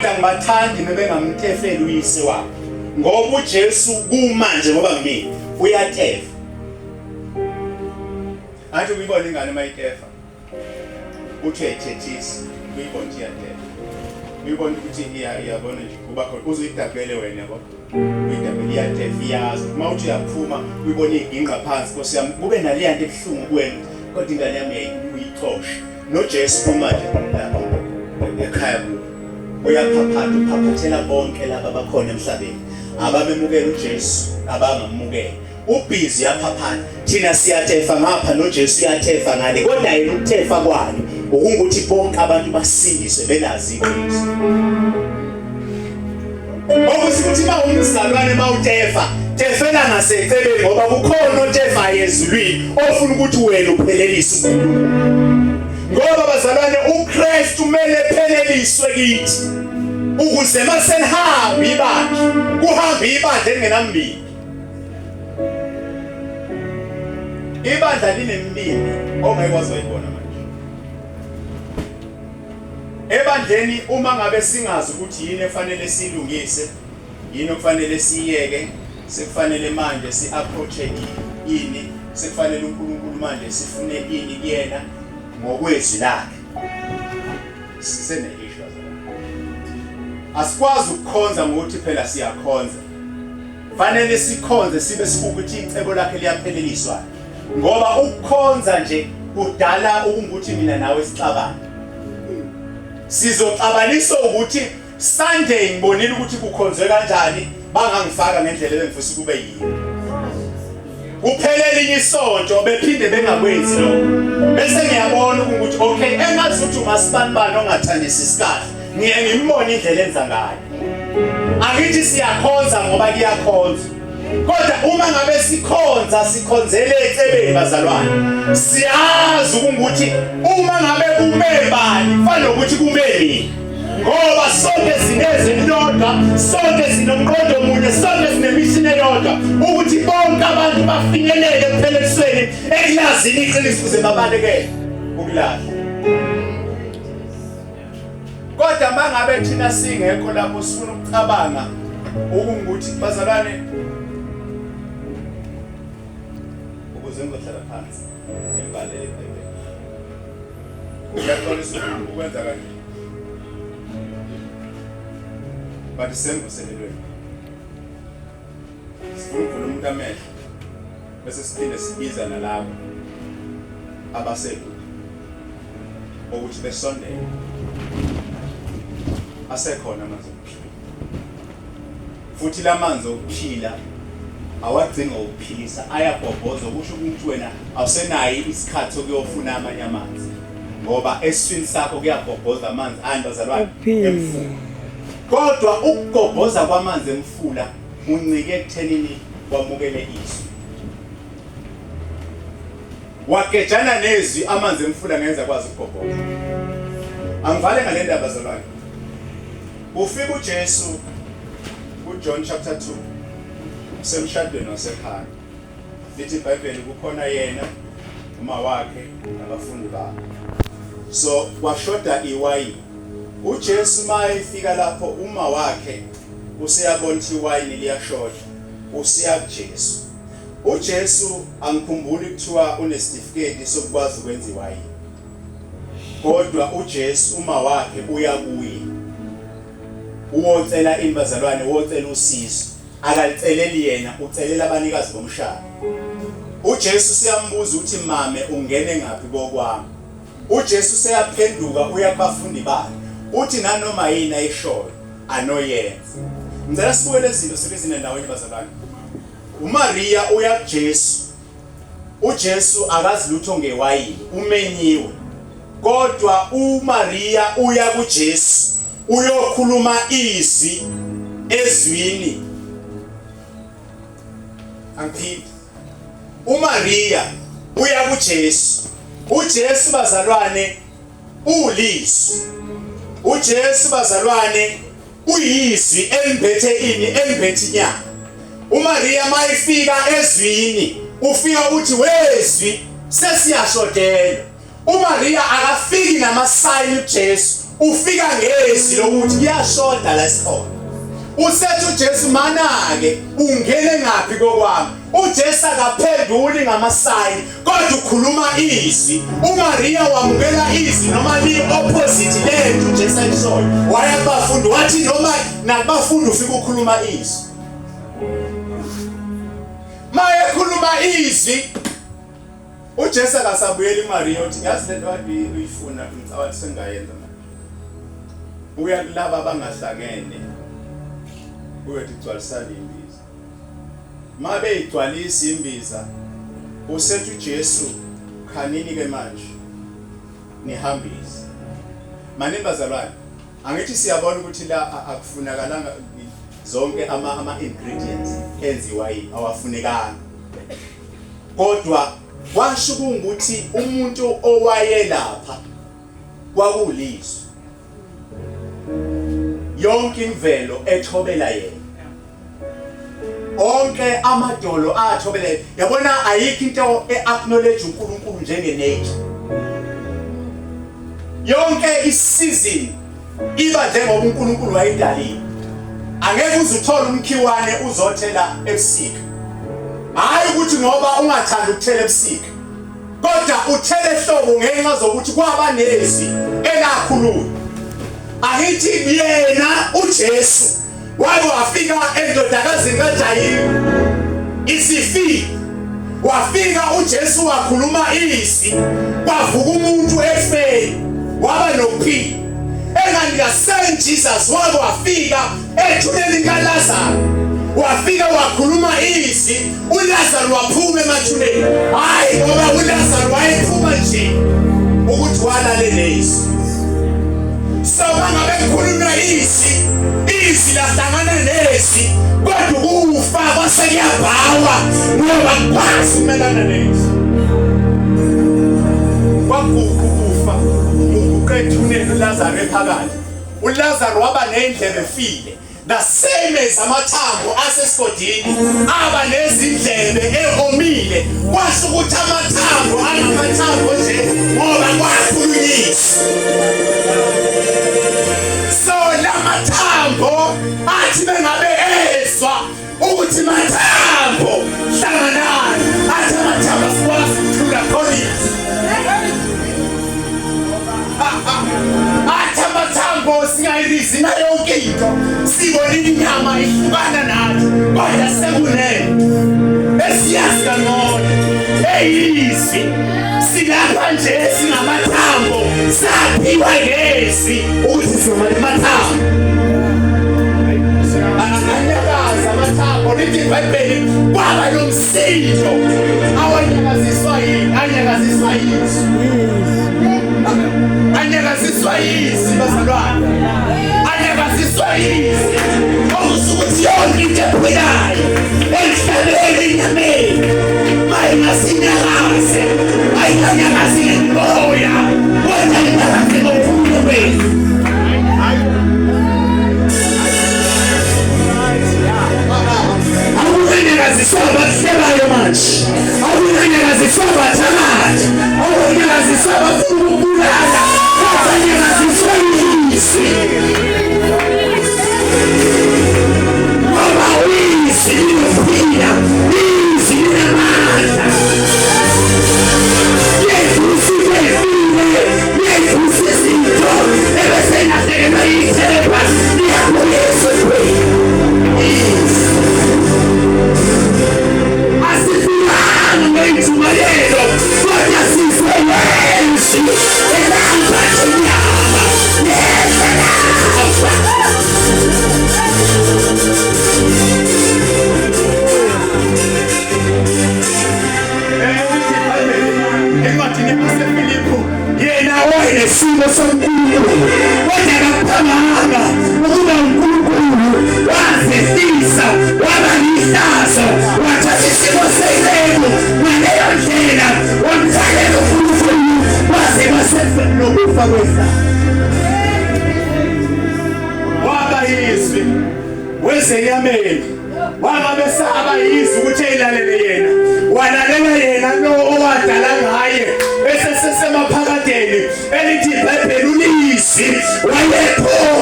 Kodwa ngibathandi mebengamtefeli uyise wabo. Ngoba uJesu kumanje ngoba ngimile uyatefa. Athi uyibona ingane mayitefa. Uthi uyayithethisa, uyibona ukuthi iyatefa. Uyibona ukuthi iyabona nje kuba khona uzuyidabele wena yabo. Uyidabele iyatefa iyazi. Uma uthi uyaphuma uyibona iginqa phansi Nkosi yami kube naleya nto ebuhlungu kuwena kodwa ingane yami uyixosha. NoJesu uma nje lapha ekhaya kubo uyaphaphatha uphaphathela bonke laba abakhona emhlabeni abamemukela uJesu abangamukela ubhizi uyaphaphatha thina siyatefa ngapha noJesu uyatefa ngale kodwa yena ukutefa kwakhe ukungukuthi bonke abantu basindiswe belazi iqiniso Okusho ukuthi uma umzalwane mawutefa tefela ngasecebeni ngoba kukhona otefayo ezulwini ofuna ukuthi wena uphelelise uNkulunkulu. Ngoba bazalwane uKristu kumele epheleliswe kithi ukuze maselihamba ibandla kuhambe ibandla elingenambili. Ibandla linemibili ongeke waze wayibona manje. Ebandleni uma ngabe singazi ukuthi yini efanele siyilungise, yini okufanele siyiyeke, sekufanele manje si-approach-e ini, sekufanele uNkulunkulu manje sifune ini kuyena ngokwezwi lakhe. Sisene-issue bazalwane. Asikwazi ukukhonza ngokuthi phela siyakhonza. Fanele sikhonze sibe sibuka ukuthi icebo lakhe liyapheleliswa. Ngoba ukukhonza nje kudala ukungukuthi mina nawe sixabane. Sizoxabaniswa ukuthi Sunday ngibonile ukuthi kukhonzwe kanjani bangangifaka ngendlela ebengifisa kube yiyo. Kuphele elinye isonto bephinde bengakwenzi lokho. Bese ngiyabona ukuthi okay engazi ukuthi uMasibanibani ongathandisisi kahle. Ngiye ngimbone indlela enza ngayo. Angithi siyakhonza ngoba kuyakhonzwa. Kodwa uma ngabe sikhonza sikhonzele ecebeni bazalwane. Siyazi ukuthi uma ngabe kume bani kufanele ukuthi kume mina. Ngoba sonke sineze elilodwa, sonke sinomqondo munye, sonke sinemishini eyodwa ukuthi bonke abantu bafinyelele ekuphelelisweni ekulazini iqiniso ukuze babalekele ukulahla. Kodwa mangabe thina singekho lapho sifuna ukucabanga ukungukuthi bazalwane ukuze ngizohlala phansi ngibhalele iBhayibheli. Ngiyaxolisa ukwenza kanje. But semvuselelweni. Sifuna ukuvula umuntu amehlo bese siphinde sibiza nalabo abasekude ukuthi besondele asekhona amanzi okuphila futhi lamanzi okuphila awagcini ngokuphilisa ayabhobhoza okusho ukuthi wena awusenayo isikhathi sokuyofuna amanye amanzi ngoba esiswini sakho kuyabhobhoza amanzi ani bazalwane emfula kodwa ukugobhoza kwamanzi emfula uncike ekuthenini wamukele izwi wagejana nezwi amanzi emfula ngenza kwazi ukugobhoza angivale ngale ndaba zalwane ufika uJesu kuJohn chapter 2 usemshadweni wasekhaya lithi iBhayibheli kukhona yena uma wakhe nabafundi bakhe so kwashoda iwayini uJesu mayefika lapho uma wakhe useyabona ukuthi iwayini liyashoda usiya kuJesu uJesu angikhumbuli kuthiwa unesitifiketi sokukwazi ukwenza iwayini kodwa uJesu uma wakhe uya kuye uwocela ini bazalwane wocela usizo akaliceleli yena ucelela abanikazi bomshado uJesu siyambuza ukuthi mame ungene ngaphi kokwami uJesu seyaphenduka uya kubafundi bakhe uthi nanoma yini ayishoyo anoyenza ngicela sibuke lezi zinto sebezinendaweni bazalwane uMaria uya kuJesu uJesu akazi lutho ngewayini umenyiwe kodwa uMaria uya kuJesu uyokhuluma izwi ezwini angiphindi uMaria uya kuJesu uJesu bazalwane ulizwi uJesu bazalwane uyizwi elimbethe ini elimbethe inyama uMaria mayifika ezwini ufika uthi wezwi sesiyashodelwa uMaria akafiki namasayini uJesu Ufika ngezwi lokuthi kuyashoda la esikhona. Usethi uJesu mana-ke ungene ngaphi kokwami? UJesu akaphenduli ngamasayini kodwa ukhuluma izwi. UMaria wamukela izwi noma li-opposite lento uJesu ayishoyo. Waya kubafundi wathi noma nakubafundi ufika ukhuluma izwi. Mayekhuluma izwi uJesu akasabuyeli kuMaria uthi yazi lento kade uyifuna ngicabanga sengayenza manje. Uya kulaba abangahlangene uyothi gcwalisani imbiza. Mabeyigcwalisa imbiza usethi uJesu khanini ke manje nihambise. Manini bazalwane Angithi siyabona ukuthi la akufunakalanga zonke ama ama ingredients enziwa yini awafunekanga. Kodwa kwasho kungukuthi umuntu owayelapha kwakulizwi. Yonke imvelo ethobela yena. Onke amadolo athobela yabona ayikho into e-acknowledge uNkulunkulu njenge nature. Yonke isizini iba njengoba uNkulunkulu wayidalile. Angeke uze uthole umkhiwane uzothela ebusika. Hayi ukuthi ngoba ungathandi ukuthela ebusika. Kodwa uthele ehlobo ngenxa zokuthi kwaba nezwi elakhulunywa. Angithi yena uJesu Wake wafika endodakazini kaJayiru isifile. Wafika uJesu wakhuluma izwi, kwavuka umuntu ekufeni, waba nokuphila. Engani ka Saint Jesus wake wafika ethuneni kaLazaru. Wafika wakhuluma izwi, uLazaru waphuma emathuneni. Hayi ngoba uLazaru wayephuma nje ukuthi walalela izwi. So mangabe kukhulunywa izwi, izwi lahlangana nezwi, kodwa ukufa kwase kuyabhawa ngoba kukwazi ukumelana nezwi. Kwaguqa ukufa, kuguqa ethuneni uLazaru ephakathi. uLazaru waba nendlebe efile. The same as amathambo asesigodini aba nezindlebe ehomile kwasho ukuthi amathambo angamathambo nje ngoba kwakhulunyiswa so lamathambo athi bengabe ezwa ukuthi mathambo hlanganani athi amathambo asikwazi ukuthula khonisa athi amathambo singayirizina yonke into sibonile inyama ihlukana nathi kodwa sekunento esiyazi kangcono eyizwi silapha nje singamathambo saphiwa ngezwi ukuthi singamathambo anyakaza amathambo lithi ibhayibheli kwaba nomsindo awanyakaziswa yini anyakaziswa yizwi anyakaziswa yizwi bazalwane anyakaziswa yizwi okusho ukuthi yonke into ephilayo emhlabeni enyameni mayingasinyakaze ayinganyakazi ngemimoya kodwa inyakaze ngokuphumula kwethu Akunyakaziswa abakuhlebayo manje. Akunyakaziswa abathakathi. Akunyakaziswa abafuna ukubulala. Akunyakaziswa izwi. Ngoba izwi linokuphila. Izwi linamandla. Yevusa into efile. Yevusa izinto ebeseyilahlekelwe yithemba. Liyabuyisa ukuphila. Izwi. Asifikanga ngeyintshumayelo kodwa sizwe ngezwi elamba inyama lehla lafa. Encwadini yabaseFiliphu Yena wayenesimo soNkulunkulu kodwa akakuphanganga ukuba uNkulunkulu wazehlisa waba lihlazo wathatha isimo senceku ngaleyo ndlela wamthalela uNkulunkulu waze kwasekufeni nokufa kwehlazo waba yizwi wezenyameni wangabe saba yizwi ukuthi eyilalele yena walalela yena lo owadala ngaye esesesemaphakadeni elithi ibhayibheli ulizwi Wayekhona.